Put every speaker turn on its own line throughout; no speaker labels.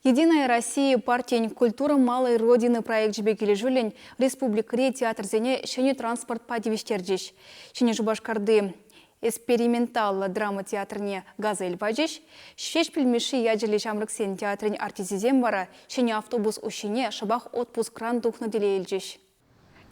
Единая Россия партин «Культура малой Родины» проекчӗпе килӗшӳллӗн республикӑри театрсене ҫӗнӗ транспортпа тивӗҫтерчӗҫ. Ҫӗнӗ Шупашкарти эксперименталлӑ драма театрне «Газель» пачӗҫ. Ҫеҫпӗл Мишши ячӗллӗ ҫамрӑксен театрӗн артисчӗсем вара ҫӗнӗ автобус уҫҫине шӑпах отпускран тухнӑ тӗле илчӗҫ.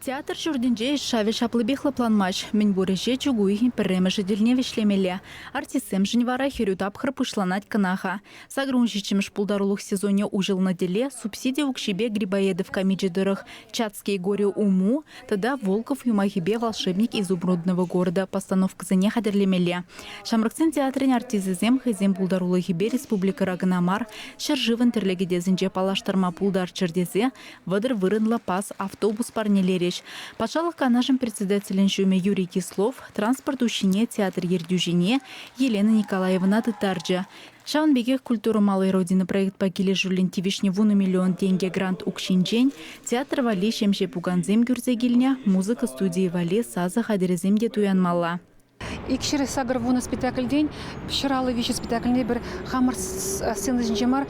Театр ҫуртӗнче ӗҫ шавӗ ҫаплипех лӑпланмасть. Мӗнпур ӗҫе чӳк уйӑхӗн пӗрремӗшӗ тӗлне вӗҫлемелле. Артистсемшӗн вара хӗрӳ тапхӑр пуҫланать кӑна-ха. 87-мӗш пултарулӑх сезонӗ уҫӑлнӑ тӗле субсиди укҫипе Грибоедов камичӗ тӑрӑх «Чацкие горы уму» тата «Волков юмахӗпе Волшебник изумрудного города» постановкӑсене хатӗрлемелле. Ҫамрӑксен театрӗн артисчӗсем хӑйсен пултарулӑхӗпе республикӑра кӑна мар, ҫӗршывӑн тӗрлӗ кӗтесӗнче паллаштарма пултарччӑр тесе 30 вырӑнлӑ пас автобус парнелерӗҫ. Патшалӑх Канашӗн председателӗн ҫумӗ Юрий Кислов транспорт уҫҫине театр ертӳҫине Елена Николаевӑна тыттарчӗ. Ҫавӑн пекех «Культура малой Родины» проектпа килӗшӳллӗн тивӗҫнӗ 10 миллион тенкӗ грант укҫинчен театр валли ҫемҫе пукансем кӳрсе килнӗ, музыка студийӗ валли сасӑ хатӗрӗсем те туянмалла.
280 спектакльтен 153 спектакльне пӗр хамӑр сцена ҫинче мар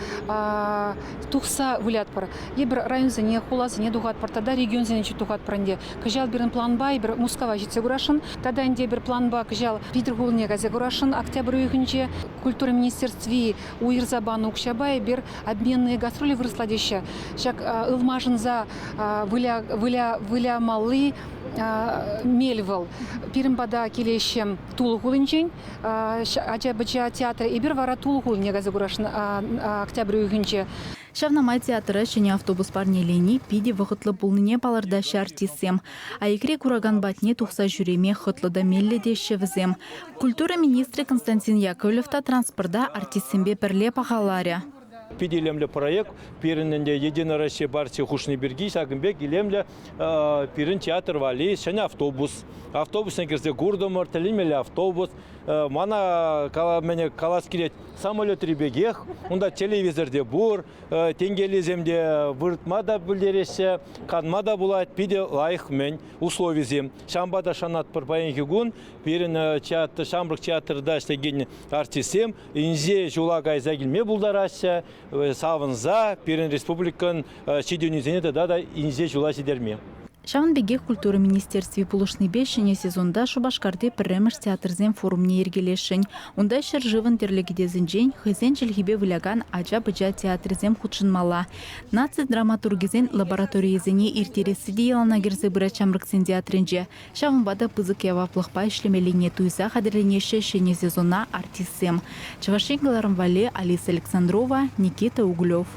тухса вылятпӑр. Эпир районсене, хуласене тухатпӑр тата регионсене тухатпӑр ӗнтӗ. Кӑҫал пирӗн планпа эпир Мускава ҫитсе курасшӑн. Тата ӗнтӗ эпир планпа кӑҫал Питӗр хулине кайса курасшӑн октябрь уйӑхӗнче. Культура министерстви уйӑрса панӑ укҫапа эпир обменные гастроли вырӑсла теҫҫӗ. Ҫак ылмашӑнса вылямалли мел вӑл. Пирӗн пата килеҫҫӗ Тулӑ хулинчен ача-пӑча театрӗ. Эпир вара Тулӑ хулине кайса курасшӑн октябрь уйӑхӗнче.
Ҫавна май театра ҫӗнӗ автобус парнелени питӗ вӑхӑтлӑ пулнине палӑртаҫҫӗ артистсем. Аякри куракан патне тухса ҫӳреме хӑтлӑ та меллӗ теҫҫӗ вӗсем. Культура министрӗ Константин Яковлев та транспорта артистсемпе пӗрле пахаларӗ.
Питӗ илемлӗ проект. Пирӗн ӗнтӗ Единая Россия парти хушни пирки ҫакӑн пек илемлӗ пирӗн театр валли ҫӗнӗ автобус. Автобусне кӗрсе куртӑмӑр, тӗлӗнмелле автобус. Мана калас килет, самолетри пекех, унта телевизор те пур, тенкеллисем те выртма та пӗлтереҫҫӗ, канма та пулать, питӗ лайӑх-мӗн условисем. Ҫавӑнпа та шанатпӑр паянхи кун пирӗн театр, ҫамрӑк театрта ӗҫлекен артистсем инҫе ҫула кайса килме пултараҫҫӗ, савӑнса пирӗн республикӑн ҫитӗнӳсене тата та инҫе ҫула ҫитерме.
Ҫавӑн пекех культура министерстви пулӑшнипе ҫӗнӗ сезонта Шупашкарти пӗрремӗш театрсен форумне йӗркелесшӗн. Унта ҫӗршывӑн тӗрлӗ кӗтесӗнчен хӑйсен чӗлхипе вылякан ача-пӑча театрӗсем хутшӑнмалла. Наци драматургӗсен лабораторийӗсене ирттересси те йӑлана кӗрсе пырать ҫамрӑксен театрӗнче. Ҫавӑнпа та пысӑк яваплӑхпа ӗҫлемеллине туйса хатӗрленеҫҫӗ ҫӗнӗ сезона артистсем. Чӑваш Ен кӑларӑм валли Алиса Александрова, Никита Углев.